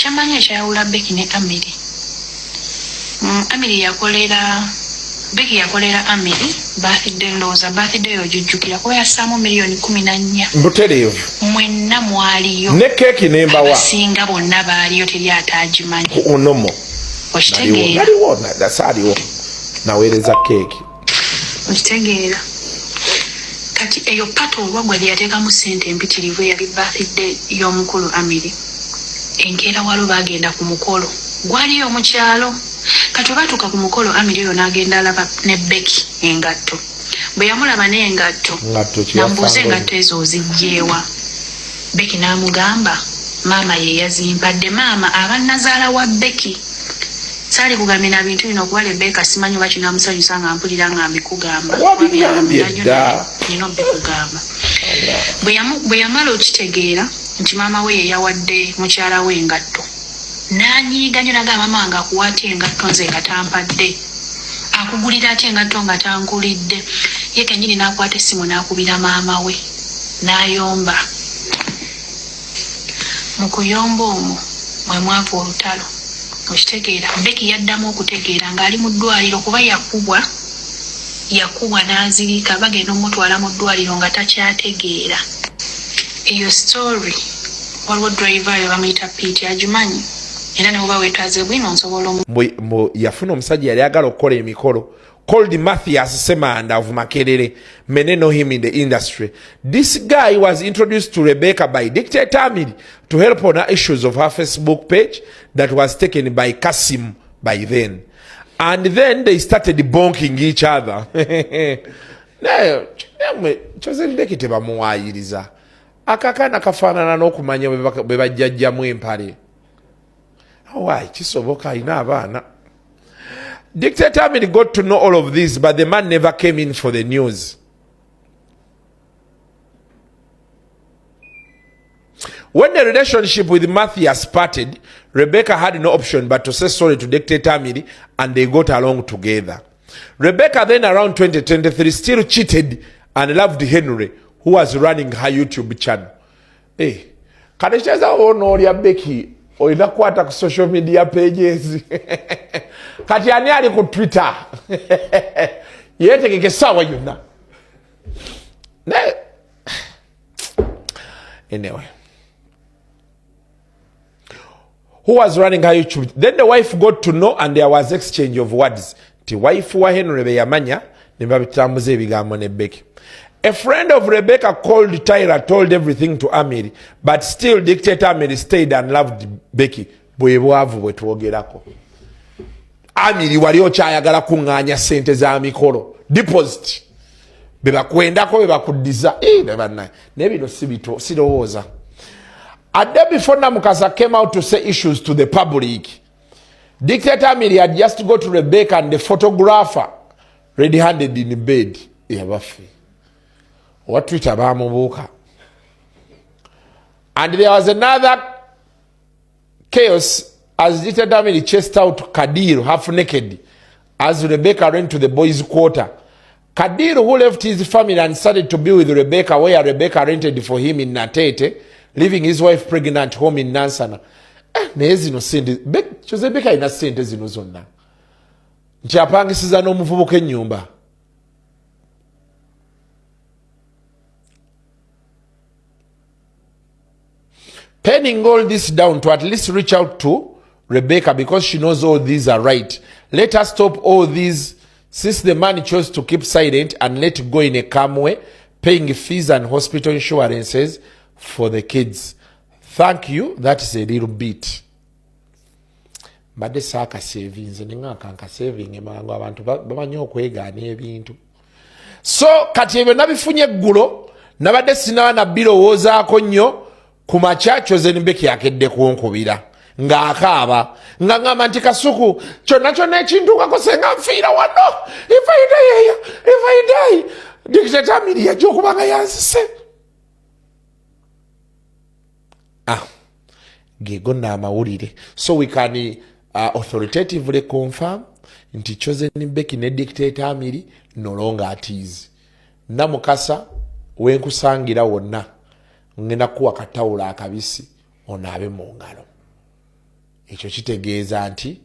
Kyemmanyi ekyayawula Becky ne Amiri, Amiri yakolera Becky yakolera Amiri birthday, ndowooza birthday eyo ogijjukira kuba yassaamu miliyoni 14. Butereevu. Mwenna mwaliyo. Ne keeki ne mbawa. Abasinga bonna baaliyo, teri ataagimanyi. Ku Onomo. Okitegeera? Naliwo, saaliwo. Naweereza keeki. Okitegeera? Kati eyo party olwagwa gye yateekamu ssente empitirivu eyali birthday y'omukulu Amiri. Enkeera walo baagenda ku mukolo. Gwaliyo mu kyalo. Kati bwe baatuuka ku mukolo Amiri oyo n'agenda alaba ne Becky engatto. Bwe yamulaba n'engatto Ngatto ki n'amubuuza yasanze? Engatto ezo oziggye wa? Becky n'amugamba maama ye yazimpadde. Maama aba nnazaala wa Becky. Saalikugambye na bintu bino kuba Rebecca simanyi oba kinaamusanyusa nga mpulira nga mbikugamba. Kuba Wabigambye byangumira nnyo dda. naye nnina obikugamba. Bwe yamala okitegeera nti maama we ye yawadde mukyala we engatto, n'anyiiga nnyo n'agamba maama wange akuwa atya engatto nze nga tampadde? Akugulira atya engatto nga tangulidde? Ye kennyini n'akwata essimu n'akubira maama we n'ayomba. Mu kuyomba omwo mwe mwava olutalo. Okitegeera? Becky yaddamu okutegeera ng'ali mu ddwaaliro kuba yakubwa, yakubwa n'azirika bagenda omutwala mu ddwaaliro nga takyategeera. Eyo story waliwo driver yo bamuyita Pete agimanyi era ne bw'oba weetaaze bwino nsobola omu. Mbu yafuna omusajja yali agala okukola emikolo called Matthias Semanda of Makerere. Many know him in the industry. This guy was introduced to Rebecca by Dictator Amiri to help on her issues of her Facebook page that was taken by Kasim by then. And then they started bonking each other. Naye Chosen Becky tebamuwaayiriza. Akakaana kafaanana n'okumanya bwe bajjajjamu empale. Why kisoboka alina abaana. Dictator Amiri got to know all of this, but the man never came in for the news. When the relationship with Matthias parted, Rebecca had no option but to say sorry to Dictator Amiri, and they got along together. Rebecca then around 2023 still cheated and loved Henry, who was running her YouTube channel. Hey, kati kitegeeza onoolya Becky olina kukwata ku social media pages. Kati ani ali ku Twitter yeetegeka essaawa yonna. Anyway, who was running her YouTube. Then the wife got to know and there was exchange of words. Ti wife wa Henry be yamanya ne babitambuza ebigambo ne Becky. A friend of Rebecca called Tyra told everything to Amiri, but still Dictator Amiri stayed and loved Becky. Bwe bwavu bwe twogerako. Amiri wali okyayagala kuŋŋaanya ssente za mikolo deposit be bakwendako be bakuddiza. Bannaye, naye bino si bito, sirowooza. A day before Namukasa came out to say issues to the public, Dictator Amiri had just got Rebecca and the photographer red-handed in bed. Yabaffe. Owa Twitter bamubuuka. And there was another chaos as Dictator Amiri chased out Kadir half naked as Rebecca ran to the boys' quarter. Kadir, who left his family and started to be with Rebecca, where Rebecca rented for him in Natete, leaving his wife pregnant home in Nansana. Naye zino sente, Jose Rebecca alina sente zino zonna. Nti apangisiza n'omuvubuka ennyumba. Penning all this down to at least reach out to Rebecca because she knows all these are right. Let us stop all these since the man chose to keep silent and let go in a calm way, paying fees and hospital insurances for the kids. Thank you. That is a little bit. Mbadde saakasevinze ne nga nkankasevinge mangu abantu bamanyi okwegaana ebintu. So kati ebyo nabifunye eggulo, nabadde sinaba nabirowoozaako nnyo. Ku makya Chosen Becky akedde kunkubira ng'akaaba nga ŋŋamba nti Kasuku kyonna kyonna ekintuukako senga nfiira wano, if I die here, if I die, Dictator Amiri yajja okuba nga yanzise. Gego nno amawulire. So we can authoritatively confirm nti Chosen Becky ne Dictator Amiri no longer at ease. Namukasa wenkusangira wonna ngenda kuwa katawulo akabisi onaabe mu ngalo. Ekyo kitegeeza nti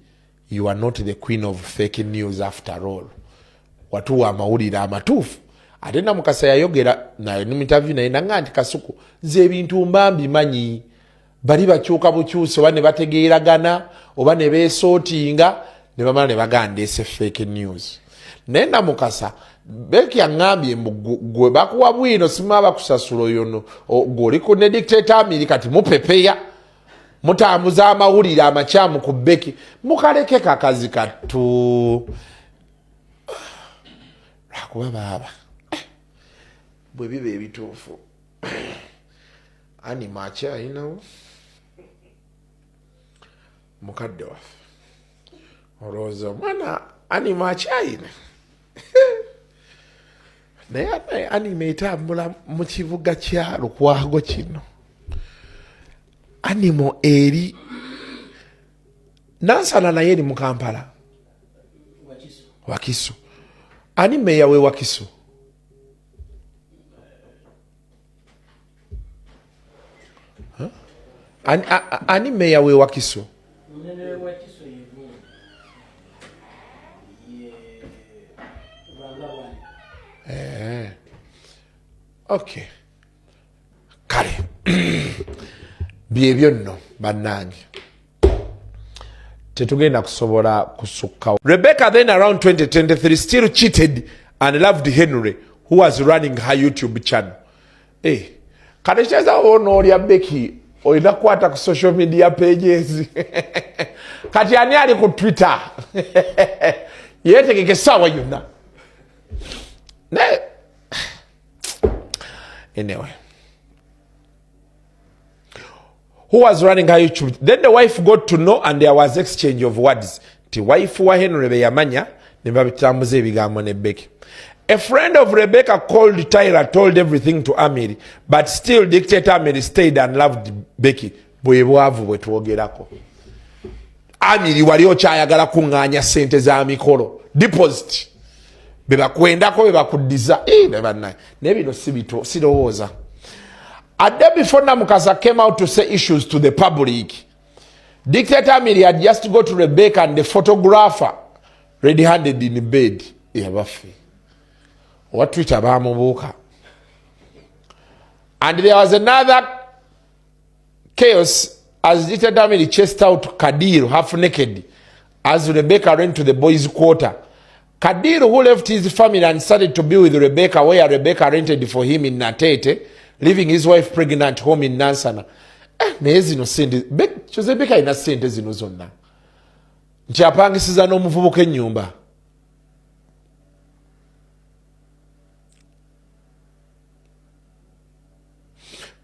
you are not the queen of fake news after all. Watuwa amawulire amatuufu. Ate Namukasa yayogera naye mu interview naye nanga nti Kasuku, nze ebintu mba mbimanyi, bali bakyuka bukyusi oba ne bategeeragana oba ne beesootinga ne bamala ne bagandeese fake news. Naye Namukasa Beki aŋŋambye mbu gwe bakuwa bwino sima bakusasula oyono gwe oli ku ne dictator Amiri, kati mupepeya mutambuza amawulire amakyamu ku Beki. Mukaleke kakazi kattu, lwakuba baaba bwe biba ebituufu. Anima akyayinawo mukadde waffe, olowooza omwana anima akyayina? Naye anima etambula mu kibuga kya Lukwago kino, animo eri Nansana, naye eri mu Kampala, Wakiso. Ani meya we Wakiso? Ani meya we Wakiso? Eh. Okay, kale byebyo nno bannange, tetugenda kusobola kusukkawo. Rebecca then around 2023 still cheated and loved Henry, who was running her YouTube channel. Eh, kati kitegeeza onoolya Becky olina kukwata ku social media pages. Kati ani ali ku Twitter yeetegeka essaawa yonna? Naye anyway, who was running her YouTube. Then the wife got to know and there was exchange of words. Ti wife wa Henry be yamanya ne babitambuza ebigambo ne Becky. A friend of Rebecca called Tyra told everything to Amiri, but still dictator Amiri stayed and loved Becky. Bwe bwavu bwe twogerako. Amiri wali okyayagala kuŋŋaanya ssente za mikolo, deposit be bakwendako be bakuddiza. Eh, naye bino si bito, sirowooza. A day before Namukasa came out to say issues to the public, dictator Amiri had just go to Rebecca and the photographer red-handed in bed. Yabaffe owa Twitter bamubuuka. And there was another chaos as dictator Amiri chased out Kadir half naked as Rebecca ran to the boys' quarter. Kadir, who left his family and started to be with Rebecca, where Rebecca rented for him in Natete, leaving his wife pregnant home in Nansana. Eh, naye zino sente Jose Beka alina sente zino zonna nti apangisiza n'omuvubuka ennyumba.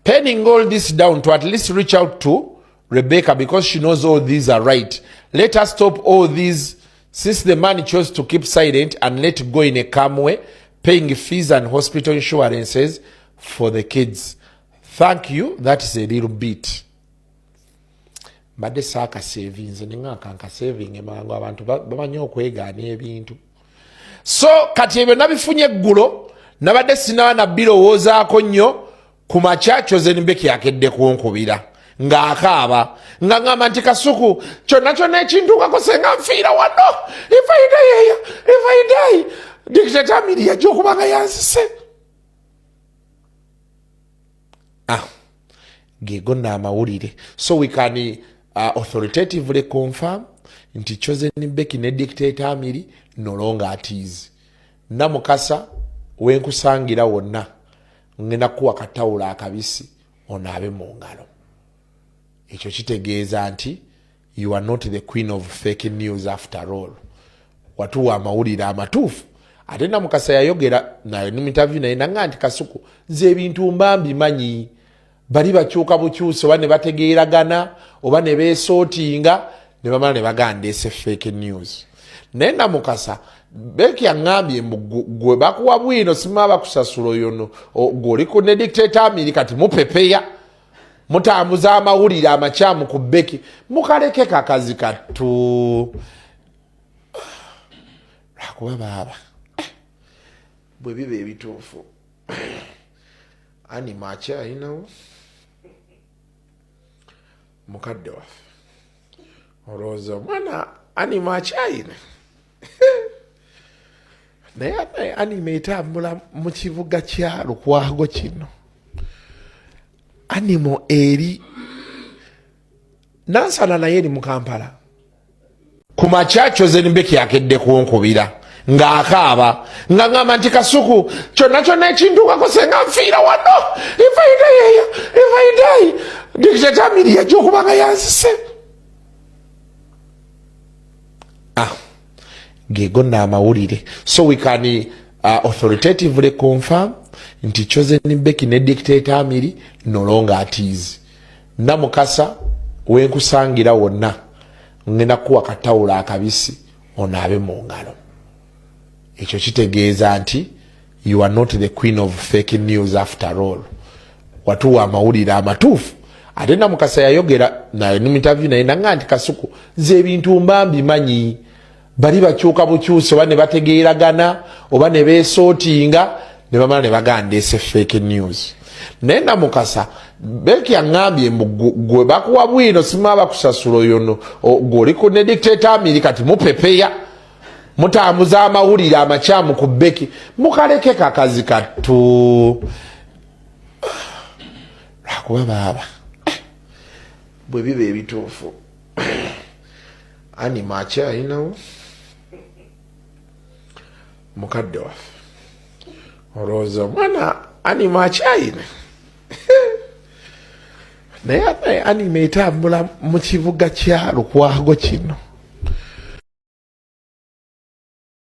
Penning all this down to at least reach out to Rebecca because she knows all these are right. Let us stop all these since the man chose to keep silent and let go in a calm way, paying fees and hospital insurances for the kids. Thank you. That is a little bit. Mbadde saakasevinze neŋŋanka nkasevinge mangu, abantu bamanyi okwegaana ebintu. So kati ebyo nabifunye eggulo, nabadde sinaba nabirowoozaako nnyo. Ku makya Chosen Becky akedde kunkubira ng'akaaba nga ŋŋamba nti Kasuku, kyonna kyonna ekintuukako senga nfiira wano, if I die, if I die, dictator Amiri yajja okuba nga yanzise. Ah, gego nno amawulire. So we can authoritatively confirm nti Chosen Becky ne dictator Amiri no longer at ease. Namukasa, wenkusangira wonna ngenda kukuwa katawulo akabisi onaabe mu ngalo. Ekyo kitegeeza nti you are not the queen of fake news after all. Watuwa amawulire amatuufu. Ate Namukasa yayogera naye mu interview naye nanga nti Kasuku, nze ebintu mba mbimanyi, bali bakyuka bukyusi oba ne bategeeragana oba ne beesootinga ne bamala ne bagandeese fake news. Naye Namukasa Beki aŋŋambye mbu gwe bakuwa bwino sima bakusasula oyono gwe oli ku ne dictator Amiri, kati mupepeya mutambuza amawulire amakyamu ku Becky. Mukaleke kakazi kattu, lwakuba baaba bwe biba ebituufu. Anima akyayinawo mukadde waffe, Olowooza omwana anima akyayina? Naye anima etambula mu kibuga kya Lukwago kino. Animo eri Nansana, naye eri mu Kampala. Ku makya Chosen Becky akedde kunkubira ng'akaaba nga ngamba nti, "Kasuku, kyonna kyonna ekintuukako senga nfiira wano, ifaidayeyo ifaidayi dictator Amiri yajja okuba nga yanzise." Ah, gego nno amawulire. So we can authoritatively confirm nti Chosen Becky ne dictator Amiri no longer at ease. Namukasa, wenkusangira wonna ngenda kuwa katawulo akabisi onaabe mu ngalo. Ekyo kitegeeza nti you are not the queen of fake news after all. Watuwa amawulire amatuufu. Ate Namukasa yayogera naye mu interview naye nanga nti, "Kasuku, nze ebintu mba mbimanyi, bali bakyuka bukyusi oba ne bategeeragana oba ne beesootinga ne bamala ne bagandeese fake news." Naye Namukasa, Becky aŋŋambye mbu gwe bakuwa bwino sima bakusasula oyono gwe oli ku ne dictator Amiri. Kati mupepeya mutambuza amawulire amakyamu ku Becky. Mukaleke kakazi kattu, lwakuba baaba bwe biba ebituufu anima akyayinawo mukadde waffe. Olowooza omwana anima akyayina? Naye anima etambula mu kibuga kya Lukwago kino.